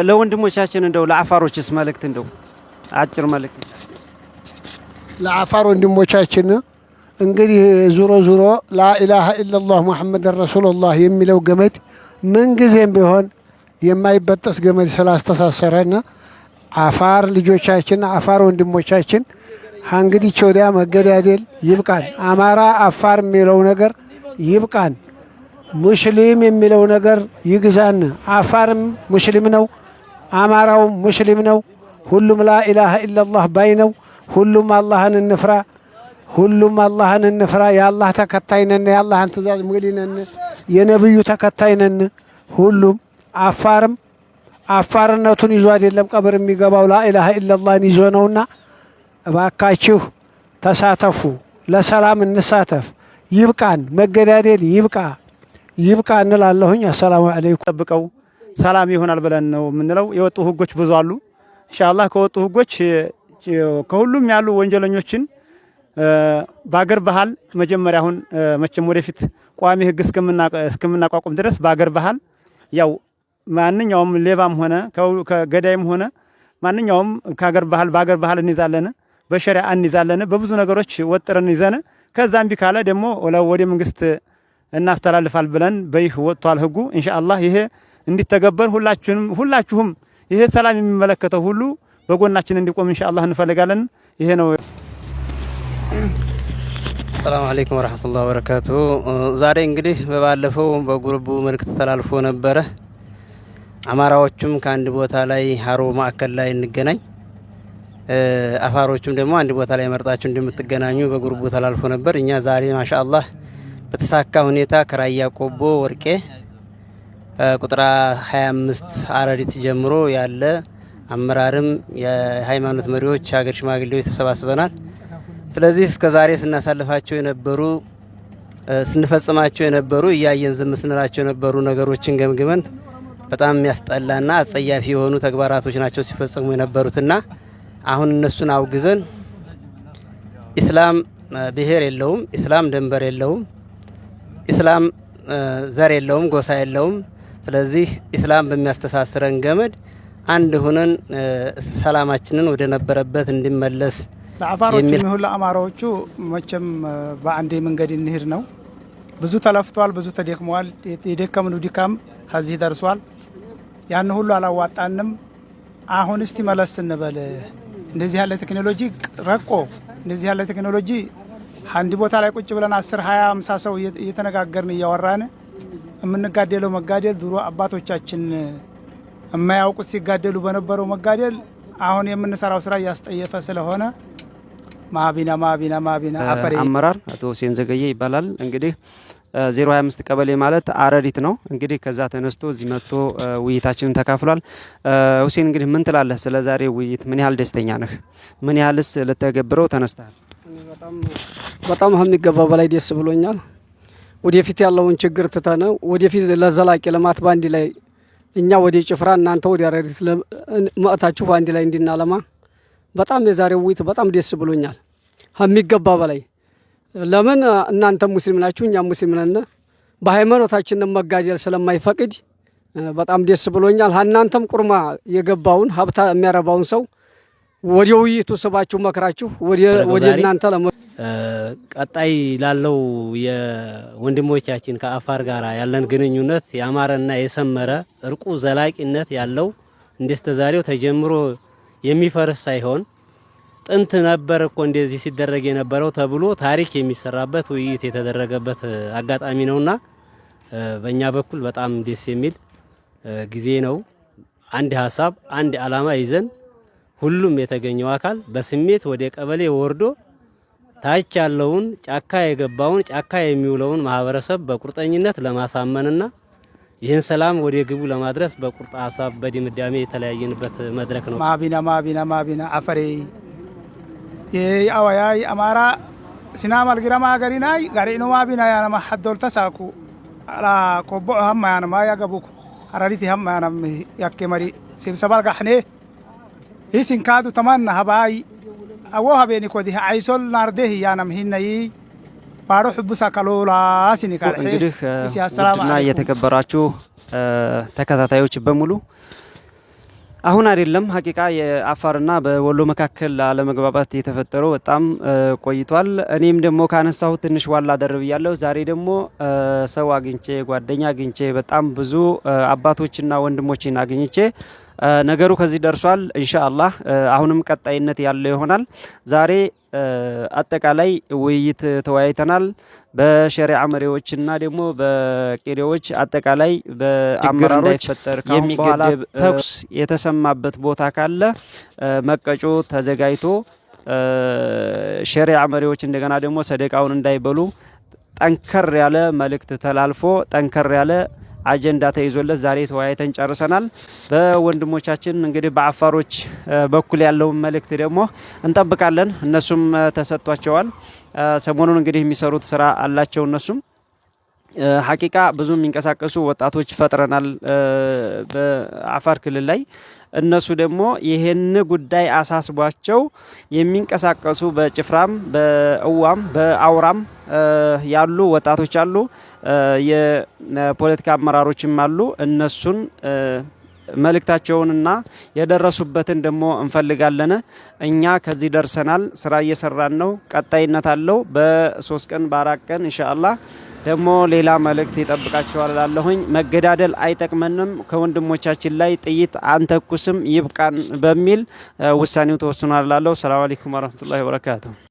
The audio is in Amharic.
ለወንድሞቻችን እንደው ለአፋሮችስ መልእክት፣ እንደው አጭር መልእክት። ለአፋር ወንድሞቻችን እንግዲህ ዙሮ ዙሮ لا إله إلا الله محمد رسول الله የሚለው ገመድ ምንጊዜም ቢሆን የማይበጠስ ገመድ ስላስተሳሰረን አፋር ልጆቻችን፣ አፋር ወንድሞቻችን፣ እንግዲህ ወዲያ መገዳደል ይብቃን። አማራ አፋር የሚለው ነገር ይብቃን። ሙስሊም የሚለው ነገር ይግዛን። አፋርም ሙስሊም ነው፣ አማራውም ሙስሊም ነው። ሁሉም لا إله إلا الله ባይ ነው። ሁሉም አላህን እንፍራ። ሁሉም አላህን እንፍራ። የአላህ ተከታይ ነን። የአላህን ትእዛዝ ሞሊ ነን። የነብዩ ተከታይ ነን። ሁሉም አፋርም አፋርነቱን ይዞ አይደለም ቀብር የሚገባው፣ لا إله إلا الله ን ይዞ ነውና እባካችሁ ተሳተፉ፣ ለሰላም እንሳተፍ። ይብቃን፣ መገዳደል ይብቃ፣ ይብቃ እንላለሁኝ። السلام عليكم። ጠብቀው ሰላም ይሆናል ብለን ነው የምንለው። የወጡ ህጎች ብዙ አሉ። ኢንሻአላህ ከወጡ ህጎች ከሁሉም ያሉ ወንጀለኞችን በአገር ባህል መጀመሪያ፣ አሁን መቼም ወደፊት ቋሚ ህግ እስከምናቋቁም ድረስ፣ በአገር ባህል ያው ማንኛውም ሌባም ሆነ ከገዳይም ሆነ ማንኛውም ከአገር ባህል በአገር ባህል እንይዛለን፣ በሸሪዓ እንይዛለን፣ በብዙ ነገሮች ወጥረን ይዘን ከዛ እምቢ ካለ ደግሞ ወደ መንግስት እናስተላልፋል ብለን በይህ ወጥቷል ህጉ። ኢንሻአላህ ይሄ እንዲተገበር ሁላችሁም ሁላችሁም ይሄ ሰላም የሚመለከተው ሁሉ በጎናችን እንዲቆም ኢንሻአላህ እንፈልጋለን። ይሄ ነው። السلام عليكم ورحمة الله وبركاته። ዛሬ እንግዲህ በባለፈው በጉርቡ መልእክት ተላልፎ ነበረ። አማራዎቹም ከአንድ ቦታ ላይ ሀሮ ማዕከል ላይ እንገናኝ፣ አፋሮቹም ደግሞ አንድ ቦታ ላይ መርጣችሁ እንደምትገናኙ በጉርቡ ተላልፎ ነበር። እኛ ዛሬ ማሻአላህ በተሳካ ሁኔታ ከራያ ቆቦ ወርቄ ቁጥር 25 አረሪት ጀምሮ ያለ አመራርም የሃይማኖት መሪዎች፣ ሀገር ሽማግሌዎች ተሰባስበናል። ስለዚህ እስከ ዛሬ ስናሳልፋቸው የነበሩ፣ ስንፈጽማቸው የነበሩ፣ እያየን ዝም ስንላቸው የነበሩ ነገሮችን ገምግመን በጣም የሚያስጠላና አጸያፊ የሆኑ ተግባራቶች ናቸው ሲፈጸሙ የነበሩትና አሁን እነሱን አውግዘን ኢስላም ብሔር የለውም፣ ኢስላም ድንበር የለውም፣ ኢስላም ዘር የለውም፣ ጎሳ የለውም። ስለዚህ ኢስላም በሚያስተሳስረን ገመድ አንድ ሆነን ሰላማችንን ወደ ነበረበት እንዲመለስ ለአፋሮቹ ይሁን ለአማራዎቹ መቼም በአንዴ መንገድ እንሂድ ነው። ብዙ ተለፍቷል፣ ብዙ ተደክመዋል። የደከምነው ድካም ከዚህ ደርሷል። ያን ሁሉ አላዋጣንም። አሁን እስቲ መለስ እንበል። እንደዚህ ያለ ቴክኖሎጂ ረቆ፣ እንደዚህ ያለ ቴክኖሎጂ አንድ ቦታ ላይ ቁጭ ብለን 10፣ 20፣ 50 ሰው እየተነጋገርን እያወራን የምንጋደለው መጋደል፣ ድሮ አባቶቻችን የማያውቁት ሲጋደሉ በነበረው መጋደል አሁን የምንሰራው ስራ እያስጠየፈ ስለሆነ ማቢና ማቢና ማቢና አፈሬ አመራር አቶ ሁሴን ዘገየ ይባላል። እንግዲህ 025 ቀበሌ ማለት አረሪት ነው። እንግዲህ ከዛ ተነስቶ እዚህ መጥቶ ውይይታችንን ተካፍሏል። ሁሴን፣ እንግዲህ ምን ትላለህ ስለ ዛሬ ውይይት? ምን ያህል ደስተኛ ነህ? ምን ያህልስ ልተገብረው ተነስተሃል? በጣም ከሚገባው በላይ ደስ ብሎኛል። ወደፊት ያለውን ችግር ትተን ወደፊት ለዘላቂ ልማት በአንድ ላይ እኛ ወደ ጭፍራ እናንተ ወደ አረሪት መጥታችሁ በአንድ ላይ እንድናለማ በጣም የዛሬው ውይይት በጣም ደስ ብሎኛል ከሚገባ በላይ። ለምን እናንተም ሙስሊም ናችሁ፣ እኛም ሙስሊም ነን። በሃይማኖታችን መጋደል ስለማይፈቅድ በጣም ደስ ብሎኛል። እናንተም ቁርማ የገባውን ሀብታ የሚያረባውን ሰው ወደ ውይይቱ ስባችሁ መክራችሁ ወደ እናንተ ቀጣይ ላለው የወንድሞቻችን ከአፋር ጋር ያለን ግንኙነት ያማረና የሰመረ፣ እርቁ ዘላቂነት ያለው፣ እንደስተዛሬው ተጀምሮ የሚፈርስ ሳይሆን ጥንት ነበር እኮ እንደዚህ ሲደረግ የነበረው ተብሎ ታሪክ የሚሰራበት ውይይት የተደረገበት አጋጣሚ ነውና በእኛ በኩል በጣም ደስ የሚል ጊዜ ነው። አንድ ሀሳብ፣ አንድ አላማ ይዘን ሁሉም የተገኘው አካል በስሜት ወደ ቀበሌ ወርዶ ታች ያለውን ጫካ የገባውን፣ ጫካ የሚውለውን ማህበረሰብ በቁርጠኝነት ለማሳመንና ይህን ሰላም ወደ ግቡ ለማድረስ በቁርጥ ሀሳብ በድምዳሜ የተለያየንበት መድረክ ነው። ማቢና ማቢና ማቢና አፈሬ አዋያይ አማራ ሲናማል ጊራማ ገሪናይ ጋሪኖ ማቢና ያነማ ሀዶል ተሳኩ አላ ኮቦ ሀማ ያነማ ያገቡኩ አራሪቲ ሀማ ያነም ያኬ መሪ ስብሰባል ጋሕኔ ይሲንካዱ ተማና ሀባይ አዎ ሀቤኒ ኮዲ አይሶል ናርዴህ ያነም ሂነይ ባሮ ሕቡሳ ከሎላ ሲኒ እንግዲህ ውድና የተከበራችሁ ተከታታዮች በሙሉ አሁን አይደለም ሀቂቃ የአፋርና በወሎ መካከል አለመግባባት የተፈጠረው በጣም ቆይቷል። እኔም ደግሞ ካነሳሁት ትንሽ ዋላ ደርብ እያለሁ ዛሬ ደግሞ ሰው አግኝቼ፣ ጓደኛ አግኝቼ፣ በጣም ብዙ አባቶችና ወንድሞችን አግኝቼ ነገሩ ከዚህ ደርሷል። ኢንሻአላህ አሁንም ቀጣይነት ያለው ይሆናል። ዛሬ አጠቃላይ ውይይት ተወያይተናል። በሸሪዓ መሪዎችና ደግሞ በቄሬዎች አጠቃላይ በአመራሮች የሚገደብ ተኩስ የተሰማበት ቦታ ካለ መቀጮ ተዘጋጅቶ ሸሪዓ መሪዎች እንደገና ደግሞ ሰደቃውን እንዳይበሉ ጠንከር ያለ መልእክት ተላልፎ ጠንከር ያለ አጀንዳ ተይዞለት ዛሬ ተወያይተን ጨርሰናል። በወንድሞቻችን እንግዲህ በአፋሮች በኩል ያለውን መልእክት ደግሞ እንጠብቃለን። እነሱም ተሰጥቷቸዋል። ሰሞኑን እንግዲህ የሚሰሩት ስራ አላቸው። እነሱም ሀቂቃ ብዙ የሚንቀሳቀሱ ወጣቶች ፈጥረናል በአፋር ክልል ላይ። እነሱ ደግሞ ይህን ጉዳይ አሳስቧቸው የሚንቀሳቀሱ በጭፍራም በእዋም በአውራም ያሉ ወጣቶች አሉ፣ የፖለቲካ አመራሮችም አሉ። እነሱን መልእክታቸውንና የደረሱበትን ደግሞ እንፈልጋለን። እኛ ከዚህ ደርሰናል፣ ስራ እየሰራን ነው፣ ቀጣይነት አለው። በ3 ቀን በ4 ቀን ኢንሻአላህ ደግሞ ሌላ መልእክት ይጠብቃቸዋል እላለሁኝ። መገዳደል አይጠቅመንም፣ ከወንድሞቻችን ላይ ጥይት አንተኩስም፣ ይብቃን በሚል ውሳኔው ተወስኗል እላለሁ። ሰላም አለይኩም ወረህመቱላሂ ወበረካቱ።